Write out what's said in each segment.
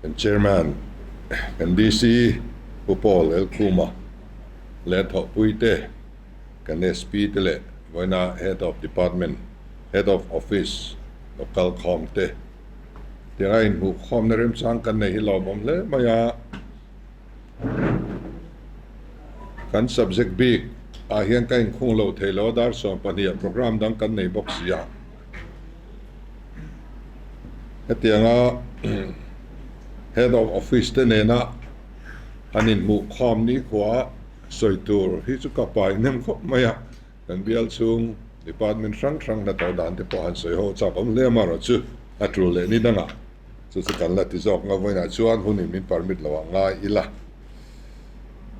Kan Chairman, kan DC Pu Paul Elkhuma leh thawhpuite, kan SP te leh vawiina Head of Department, Head of Office lo kal khawm te tianga inhmuhkhawmna remchang kan nei hi lawmawm hle mai a. Kan subject bik ah hian ka inkhung lo thei lo a, dar 12 ah program dang kan nei bawk si a. Hetianga Head of Office te nena an inhmuhkhawm nikhua sawi tur hi chu ka pai hnem khawp mai a, kan bial chhung department hrang hrang hnathawh dan te pawh han sawi ho chak awm hle amaherawh chu a tul leh ni dangah chu chu kan la ti zawk nga vawiinah chuan hunin min permit lo ah ngai ila.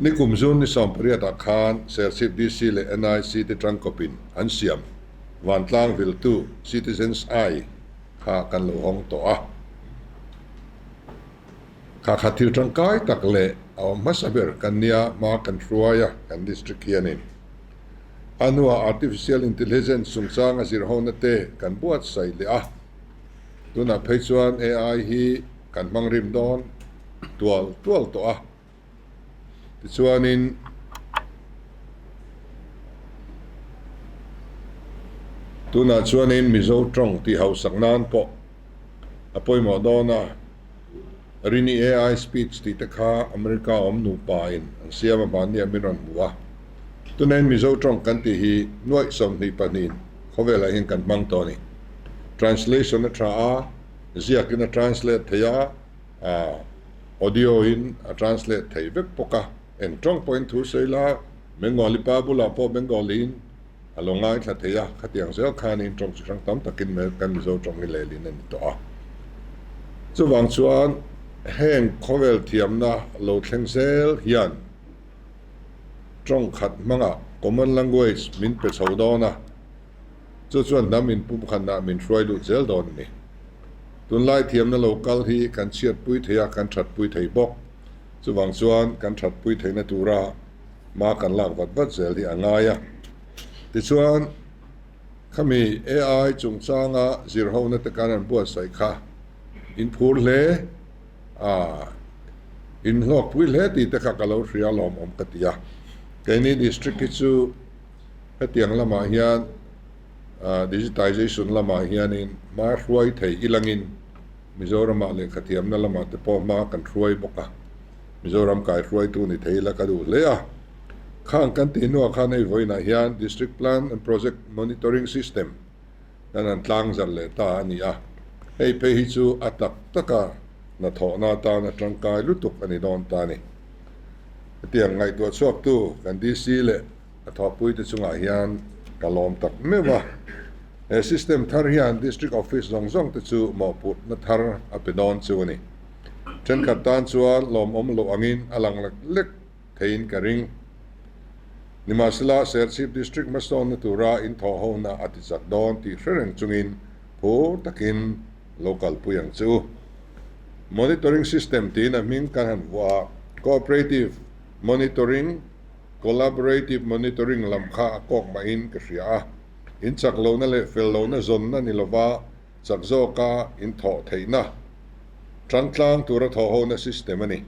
Nikum June ni 18 ah khan Serchhip DC leh NIC te tangkawpin an siam. Vantlang viltu Citizens Eye kha kan lo hawng tawh a. Kha kha thil tangkai tak leh a awm hmasa ber kan nia hma kan hruai a kan district hianin. A hnuah Artificial Intelligence chungchanga zirhona te kan buatsaih leh a. Tunah phei chuan AI hi kan hmang rim dawn tual tual tawh a. Tichuanin tunah chuanin Mizo tawng tih hausak nan pawh a pawimawh dawn a, Rini AI speech tih te kha America awm nupa in an siam a hmanni ah min rawn hmu a, tunain Mizo tawng kan tih hi nuaih 22 in khawvelah hian kan hmang tawh a ni. Translation a tha a, ziakin a translate thei a, A audio in a translate thei vek bawk a, eng tawng pawhin thu sawi la, Bengali pa bulah pawh Bengali in a lo ngaithla thei a, khatiang zel khanin tawng chi hrang tam takin kan Mizo tawng hi lehlin a ni tawh a. Chuvang chuan heng khawvel thiamna lo thleng zel hian tawng khat hmangah common language min pe chho dawn a, Chu chuan hnam inpumkhatnah min hruai lut zel dawn a ni. Tunlai thiamna lo kal hi kan chhiatpui thei a, kan thatpui thei bawk. Chuvang chuan kan thatpui theihna tura hma kan lak vat vat zel hi a ngai a. Tichuan, khami AI chungchanga zirhona te kan an buatsaih kha inphur hle a, inhlawkpui hle tih te kha ka lo hria lawmawm ka ti a. Keini district hi chu Hetiang lamah hian digitization lamah hianin hma hruai thei ilangin Mizoramah lehkhathiamna lamah te pawh hma kan hruai bawk a, Mizoram kaihruaitu ni thei ila ka duh hle a. Khang kan tih hnuah khan hei vawiinah hian District Plan and Project Monitoring System kan han tlangzarh leh ta a ni a, hei phei hi chu a tak taka hnathawhna atana tangkai lutuk a ni dawn ta a ni. Hetiang ngaihtuah chhuaktu kan DC leh A thawhpuite chungah hian ka lawm tak meuh a, he system thar hian District Office zawng zawng te chu mawhpurhna thar a pe dawn chu a ni. Thenkhat tan chuan lawmawm loh angin a lang lek lek theiin ka ring. Nimahsela, Serchhip District hmasawnna tura inthawhhona a tichak dawn tih hre reng chungin phur takin lo kalpui ang che u. Monitoring system tiin a hming kan han vuah a, Cooperative Monitoring, Collaborative monitoring lam kha a kawk mahin ka hria a, in chak lohna leh fel lohna zawnna ni lova chak zawka in thawh theihna tangtlang tura thawhhona system a ni.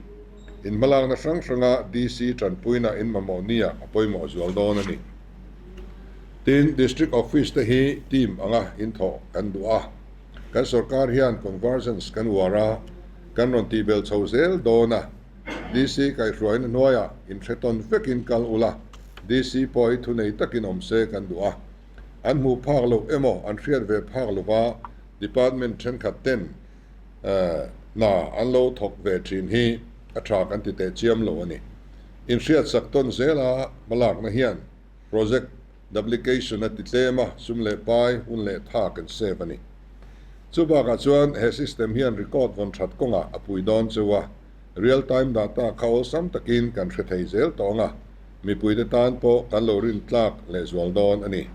In hmalakna hrang hranga DC tanpuina in mamawh nia a pawimawh zual dawn a ni. Tin, District Office te hi team anga in thawh kan duh a, kan sorkar hian convergence kan uar a, kan rawn tihbel chho zel dawn a. DC kaihhruaina hnuaiah inhre tawn vekin kal ula, DC pawh hi thunei takin awm se kan duh a. An hmuh phak loh emaw an hriat ve phak lova department thenkhat ten hna an lo thawk ve thin hi a tha kan ti teh chiam lo a ni. Inhriatsak tawn zela hmalakna hian project duplication a ti tlem a, sum leh pai, hun leh tha kan save a ni. Chu bakah chuan he system hian record vawn that kawngah a pui dawn cheu a, real time data kha awlsam takin kan hre thei zel tawh ang a, mipuite tan pawh kan lo rin tlak lehzual dawn a ni.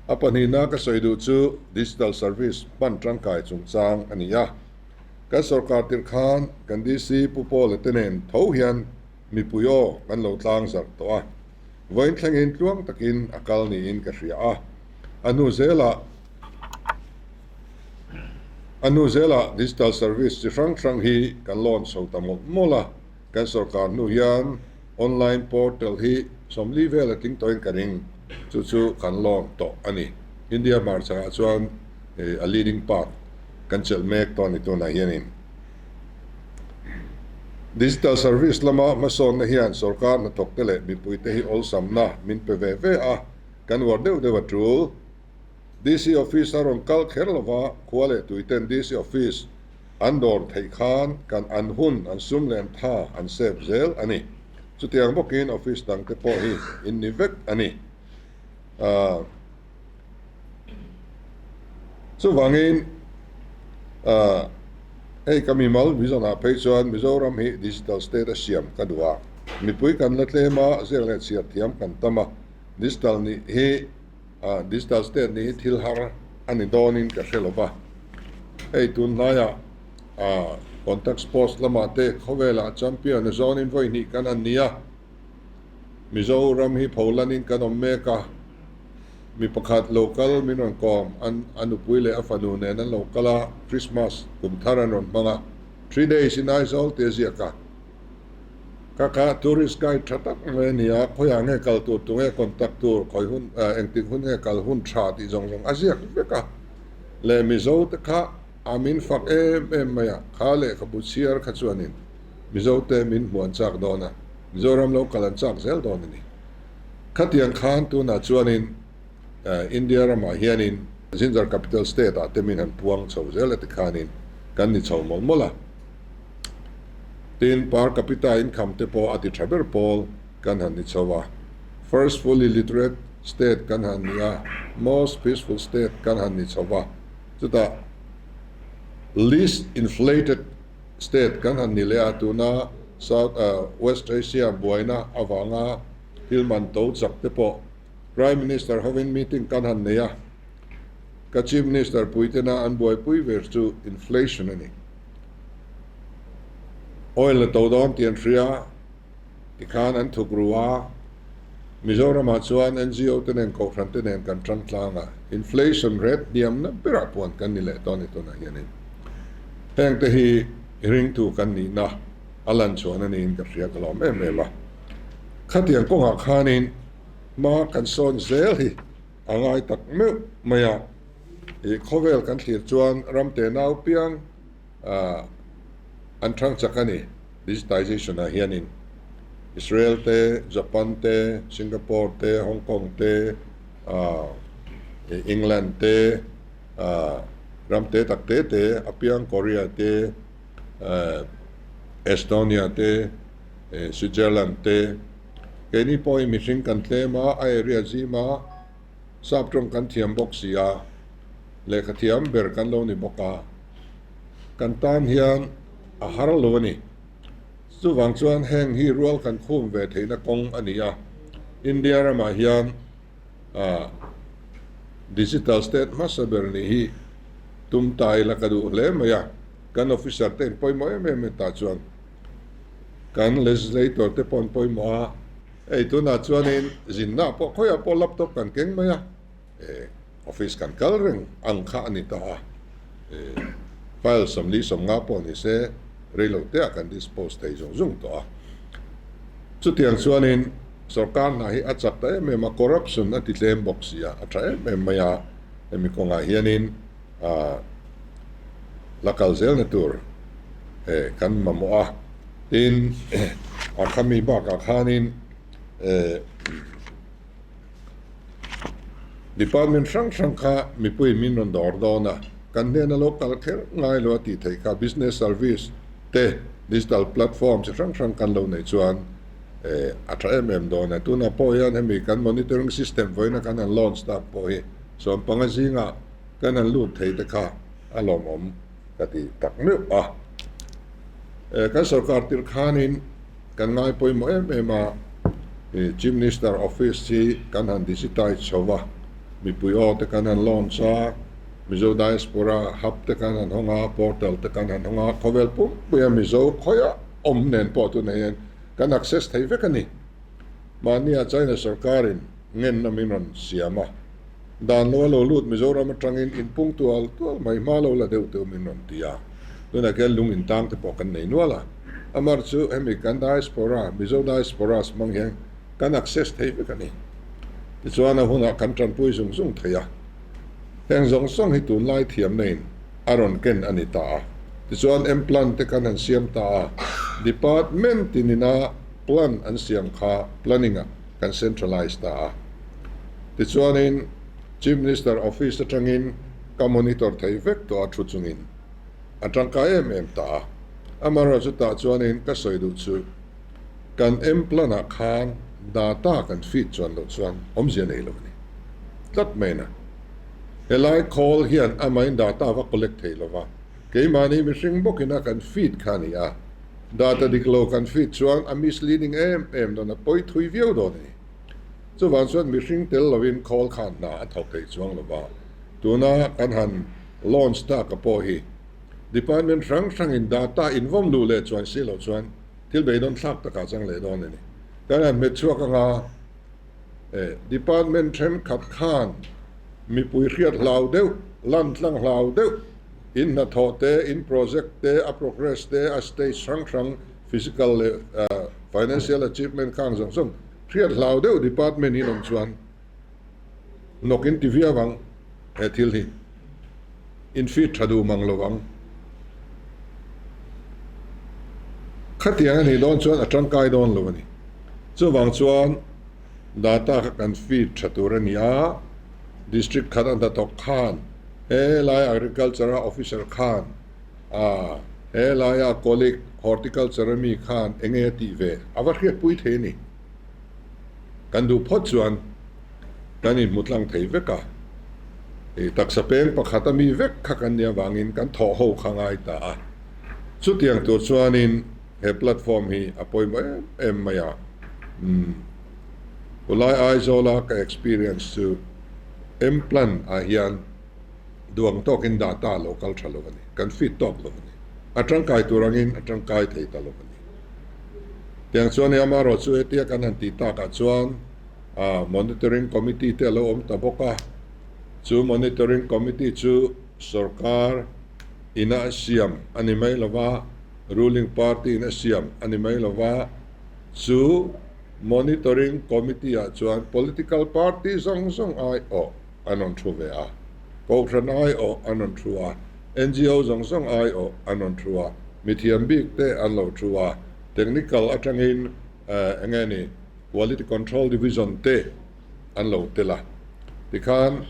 A pahnihna ka sawi duh chu digital service hman tangkai chungchang a ni a. Kan sorkar tirh khan kan DC Pu Paula te nen tho hian mipui aw kan lo tlang zarh tawh a. Vawiin thlengin tluang takin a kal niin ka hria a, a hnu zelah A hnu zelah digital service chi hrang hrang hi kan lawn chho ta mawlh mawlh a, kan sorkar hnu hian online portal hi 40 vel a tling tawhin ka ring, chu chu kan lawn tawh a ni. India hmarchangah chuan a leading part kan chelh mek tawh a ni tunah hianin. Digital service lama hmasawnna hian sorkar hnathawkte leh mipuite hi awlsamna min pe ve ve a, kan uar deuh deuh a tul. DC Office a rawn kal kher lova, khua leh tuiten DC Office an dawr theih khan kan an hun, an sum leh an tha an save zel a ni. Chutiang bawkin office dangte pawh hi in ni vek a ni. Chuvangin hei ka mimal vision-ah phei chuan Mizoram hi digital state a siam ka duh a, mipui kan la tlem a, ziak leh chhiar thiam kan tam a, digital nih hi Digital state nih hi thil har a ni dawnin ka hre lo va, hei tun hnaiah contact sports lamah te khawvelah champion a zawnin vawi hnih kan han ni a, Mizoram hi Pholan-in kan awm mek a, mi pakhat lo kal min rawn kawm, a nupui leh a fanu nen an lo kal a, Christmas kum thar an rawn hmang a, 3 days in Aizawl tih a ziak a. Ka kha tourist guide tha tak mai a ni a, khawiah nge kal tur, tunge contact tur, khawi hun engtik hun nge kal hun tha tih zawng zawng a ziak vek a. Leh Mizo te kha a min fak em em mai a, kha lehkhabu chhiar kha chuanin Mizo te min hmuh an chak dawn a, Mizoram lo kal an chak zel dawn a ni. Khatiang khan tunah chuanin India ramah hianin Ginger Capital State ah te min han puang chho zel a tikhanin kan ni chho mawlh mawlh a. Tin, per capita income te pawh a ti tha ber pawl kan han ni chho a. First fully literate state kan han ni a, most peaceful state kan han ni chho va. Chutah least inflated state kan han ni leh a, tuna South West Asia buaina avanga thil man to chak te pawh Prime Minister hovin meeting kan han nei a, ka Chief Minister puitena an buaipui ber chu inflation a ni. Oil a to dawn tih an hria, tikhan an thuk ru a, Mizoramah chuan NGO te nen Kohhran te nen kan tang tlang a, inflation rate hniamna berah puan kan ni leh dawn a ni tunah hianin. Heng te hi ringtu kan nihna a lan chhuan a niin ka hria ka lawm em em a. Khatiang kawngah khanin hma kan sawn zel hi a ngai tak meuh mai a, ih khawvel kan thlir chuan ram te nau piang an thang chak a ni digitization ah hianin Israel te, Japan te, Singapore te, Hong Kong te, England te, ram te tak te te a piang Korea te, Estonia te, Switzerland te, keini pawhin mihring kan tlem a, a area zima sap tawng kan thiam bawk si a, lehkha thiam ber kan lo ni bawk a, kan tan hian a har lo a ni. Chuvang chuan heng hi rual kan khum ve theihna kawng a ni a, India ramah hian digital state hmasa ber nih hi tum ta ila ka duh hle mai a, kan officer te in pawimawh em em tah chuan kan legislator te pawh an pawimawh a, hei tunah chuanin zinna pawh khawiah pawh laptop kan keng mai a, office kan kal reng ang kha a ni ta a, file 40, 50 pawh ni se reilo te ah kan dispose thei zung zung tawh a, chutiang chuanin sorkar hna hi a chak ta em em a, corruption a ti tlem bawk si a, a tha em em mai a, hemi kawngah hianin la kal zelna tur kan mamawh a, tin a khami bakah khanin department hrang hrang kha mipui min rawn dawr dawn a, kan hnena lo kal kher ngai lo a tih theih kha business service te digital platform chi hrang hrang kan lo neih chuan a tha em em dawn a, tunah pawh hian hemi kan monitoring system vawiina kan han launch tak pawh hi 15 zingah kan han lut thei te kha a lawmawm ka ti tak meuh a. Kan sorkar tir khanin kan ngai pawimawh em em a, Chief Minister Office hi kan han digitize chho va, mipui aw te kan han launch a, Mizo Diaspora Hub te kan han hawng a, portal te kan han hawng a, khawvel pumpuia Mizo khawiah awm nen pawh tunah hian kan access thei vek a ni. Mahnia China sorkarin ngenna min rawn siam a. Dan lo a lo lut Mizoram atangin in pung tual tual mai hma lo la deuh deuh min rawn ti a. Tunah khian lung in tang te pawh kan nei nual a. Amar chu hemi kan diaspora, Mizo diasporas hmang hian kan access thei vek a ni. Tichuan a hunah kan tanpui zung zung thei a. Heng zawng zawng hi tunlai thiamna in a rawn ken a ni ta a. Tichuan M-plan te kan han siam ta a. Department tinina plan an siam kha planning ah kan centralize ta a. Tichuanin Chief Minister office atangin ka monitor thei vek tawh a thu chungin a tangkai em em ta a. Amaherawhchu tah chuanin ka sawi duh chu kan M-plan ah khan data kan feed chuan loh chuan awmzia nei lo a ni tlat mai na. Helai khawl hian amahin data va collect thei lo va, keimahni mihring bawkin a kan feed kha a ni a, data dik lo kan feed chuan a misleading em em dawn a, pawi thui viau dawn a ni. Chuvang chuan mihring tel lovin khawl khan hna a thawk thei chuang lo va, tuna kan han launch tak a pawh hi department hrang hrangin data invawm luh leh chuan si loh chuan thil beidawn thlak takah chang leh dawn a ni. Kan han hmet chhuak anga e department thenkhat khan mipui hriat hlau deuh, lan tlang hlau deuh, in hnathawh te, in project te, a progress te, a stage hrang hrang physical leh financial achievement khang zawng zawng hriat hlau deuh department in awm chuan nawk in ti viau ang he thil hi in feed tha duh mang lo ang. Khatiang a nih dawn chuan a tangkai dawn lo a ni. Chuvang chuan data kha kan feed tha tur a ni a, district khat a hnathawk khan he lai agriculture a officer khan a he laia colleague horticulture a mi khan eng nge a tih ve a va hriatpui thei a ni. Kan duh phawt chuan kan inhmu tlang thei vek a, ih taksa peng pakhat a mi vek kha kan nih avangin kan thawh ho kha ngai ta a. Chutiang tur chuanin he platform hi a pawimawh em em mai a, umm Ulai Aizawla ka experience chu M-plan ah hian duang tawkin data a lo kal tha lo a ni, kan fit tawk lo a ni. A tangkai tur angin a tangkai thei ta lo a ni. Tiang chuan hei amaherawh chu hetia kan han tih takah chuan Monitoring Committee te a lo awm ta bawk a, chu Monitoring Committee chu sorkar ina a siam a ni mai lo va, ruling party in a siam a ni mai lo va, chu Monitoring Committee ah chuan political party zawng zawng aiawh an rawn thu ve a, Kohhran aiawh an rawn thu a, NGO zawng zawng aiawh an rawn thu a, mithiam bik te an lo thu a, technical atangin eng nge ni Quality Control Division te an lo tel a, tikhan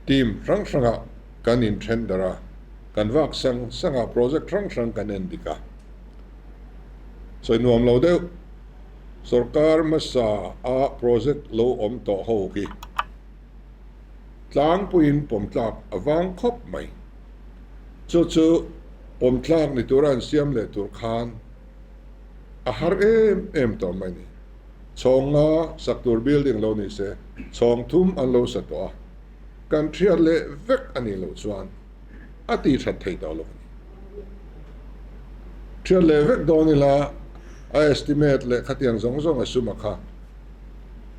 team hrang hrangah kan inthen darh a, kan vak sang sang a, project hrang hrang kan en dik a. Sawi nuam lo deuh, sorkar hmasa a project lo awm tawh ho hi tlangpuiin pawmtlak a vang khawp mai. Chu chu pawmtlak ni tura an siam leh tur khan a har em em tawh mai ni. Chhawng nga sak tur building lo ni se chhawng thum an lo sa tawh a, kan thiat leh vek a nih loh chuan a ti that thei tawh lo a ni. Thiat leh vek dawn ila a estimate leh khatiang zawng zawng a sum a kha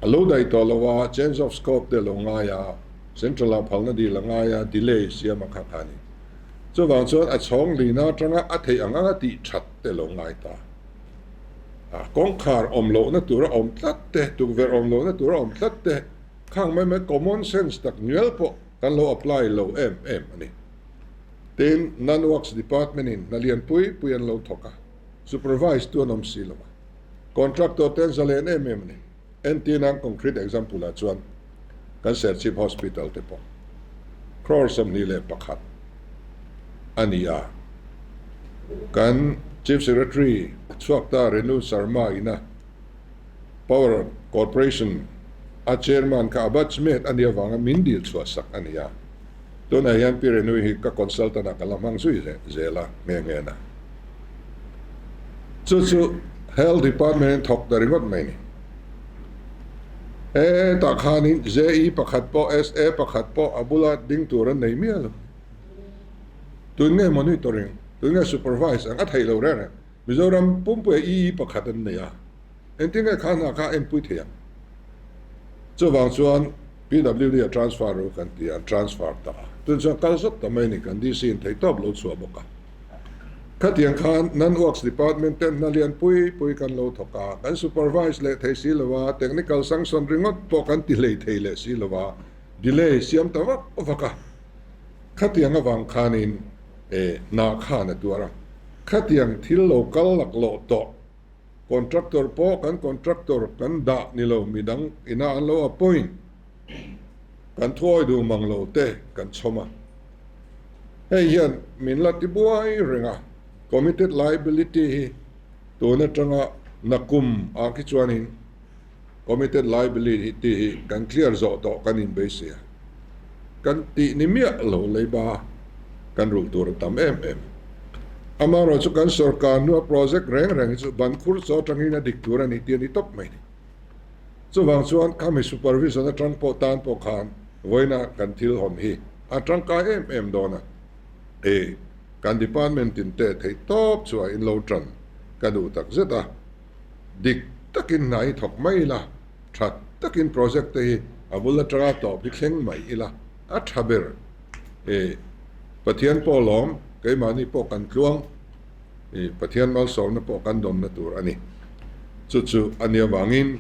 a lo daih tawh lo a, change of scope te a lo ngai a, central ah phalna dil a ngai a, delay siam a kha kha a ni. Chuvang chuan a chhawng lina atanga a theih ang anga tih that te lo ngai ta. A kawngkhar awm lohna tura awm tlat te, tukverh awm lohna tura awm tlat te, khang mai mai common sense tak ngial pawh kan lo apply lo em em a ni. Tin, Non-Works Department in hna lian pui pui an lo thawk a, supervise tu an awm si lo a. Contractor te an zalen em em a ni. Entirnan concrete example ah chuan kan Serchhip Hospital te pawh crore 21 a ni a, kan Chief Secretary chhuak ta Renu Sharma ina Power Corporation a Chairman kha a batchmate a nih avanga min dil chhuah sak a ni a, tunah hian Pi Renu hi ka consultant ah ka la hmang zui zel a nghe nghe na. Chu chu Health Department in thawk ta ringawt mai ni. Hetah khanin JE pakhat pawh SA pakhat pawh a bula ding tur an nei miah lo. Tun nge monitoring, tun nge supervise ang a theih lo reng reng. Mizoram pumpuia EE pakhat an nei a, engtin nge kha hna kha a enpui thei ang? Chuvang chuan. PWD a transfer ro kan ti a, an transfer ta a. Tun chuan kal zawt ta mai a ni, kan DC in theihtawp lo chhuah bawk a. Khatiang khan Non-Works Department ten hna lian pui pui kan lo thawk a, kan supervise leh thei si lo a, technical sanction ringawt pawh kan ti hlei thei leh si lo a, delay siam ta vak vak a. Khatiang avang khanin hna khan a tuar a. Khatiang thil lo kal laklawh tawh Contractor pawh kan contractor kan dah ni lo midang ina an lo appoint kan thuawi duh mang lo te kan chhawm a. Hei hian min la ti buai reng a, committed liability hi tun atanga nakum ah khi chuanin committed liability hi kan clear zawh tawh kan inbeisei a. Kan tih ni miah lo leiba kan rulh tur a tam em em. Amaherawh chu kan sorkar hnua project reng reng hi chu ban khur chaw atangin a dik tur a ni tih a ni tawp mai ni. Chuvang chuan khami supervision atang pawh tan pawh khan vawiina kan thil hawn hi a tangkai em em dawn a. E kan department tin te theih tawp chu a in lo tan ka duh tak zet a. Dik takin hna hi thawk mai ila. Tha takin project te hi a bul atanga tawp hi thleng mai ila a tha ber e Pathian pawh lawm keimahni pawh kan tluang e Pathian malsawmna pawh kan dawmna tur a ni chu chu a nia vangin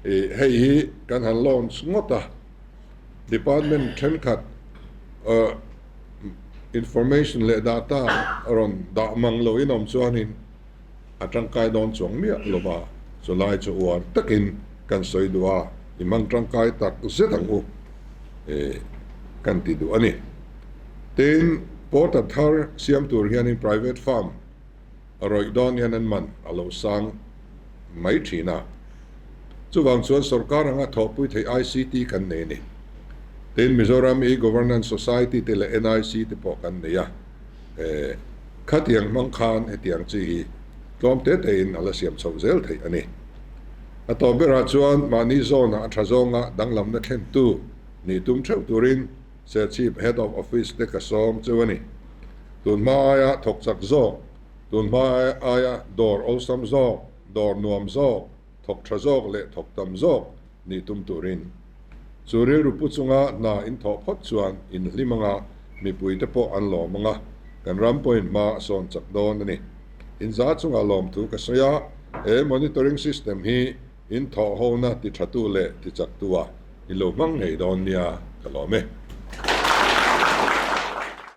e hei hi kan han launch ngawt a department thenkhat information leh data rawn dah mang lo in awm chuanin A tangkai dawn chuang miah lo va, chulai chu uar takin kan sawi duh a, i hmang tangkai tak zet ang u kan ti duh a ni. Tin, porter thar siam tur hianin private firm a rawih dawn hian an man a lo sang mai thin a, chuvang chuan sorkar anga thawhpui theih ICT kan nei a ni. Tin, Mizoram E-Governance Society te leh NIC te pawh kan nei a. Khatiang hmang khan hetiang chi hi tlawm te tein a la siam chhoh zel theih a ni. A tawp berah chuan mahni zawnah a tha zawnga danglamna thlentu nih tum theuh turin Serchhip Head of Office te ka sawm cheu a ni. Tun hma aia thawk chak zawk, tun hma aia dawr awlsam zawk, dawr nuam zawk, thawk tha zawk leh thawk tam zawk nih tum turin. Chu rilru pu chunga hna in thawh phawt chuan in hlim anga mipuite pawh an lawm anga kan ram pawhin hma a sawn chak dawn a ni. In za chunga lawmthu ka sawi a, he monitoring system hi in thawh hona ti thatu leh ti chaktu ah i lo hmang ngei dawn nia ka lawm e.